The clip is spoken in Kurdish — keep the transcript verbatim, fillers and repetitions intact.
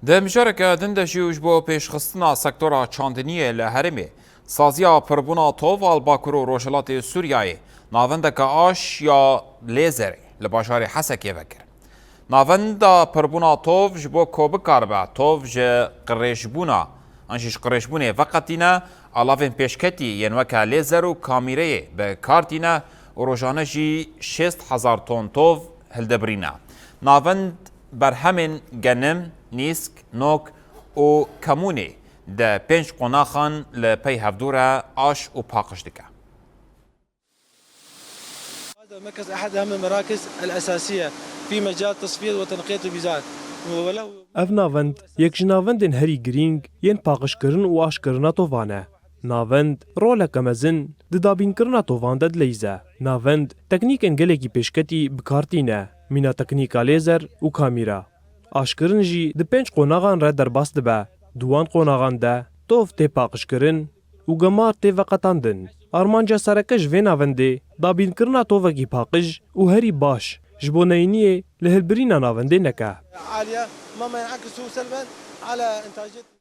Di mijareke din de jî û ji bo pêşxistina sektora çandiniyê li herêmê, saziya pirbûna tov a li Bakur û Rojhilatê Sûriyeyê navendeke aş ya lêzerê li bajarê Hesekê vekir. Navenda pirbûna tov ji bo ku bikaribe tov ji qirêjbûna an jî ji qirêjbûnê veqetîne, alavên pêşketî yên weke lêzer û kamîreyê bi kar tîne û rojane jî şêst hezar ton tov hildibirîne. Navend berhemên genim, nîsk, nok û kemûnê di pênc qonaxan li pey hevdû re aş û paqij dike. هذا المركز أحد أهم المراكز الأساسية في مجال تصفية وتنقية البذار، وله Ev navend yek ji navendên herî girîng yên paqijkirin û aşkirina tovan e. Navend roleke mezin di dabînkirina tovan de dileyze. Navend teknîkên gelekî pêşketî bi kar tîne, mîna teknîka lêzer û kamîra. Aşkirin jî di pênc qonaxan re derbas dibe. Di wan qonaxan de tov tê paqijkirin û gemar tê veqetandin. Armanca sereke ji vê navendê dabînkirina tovekî paqij û herî baş ji bo neyîniyê li hilbirîna navendê neke. عالية، مما ينعكس سلبا على إنتاجية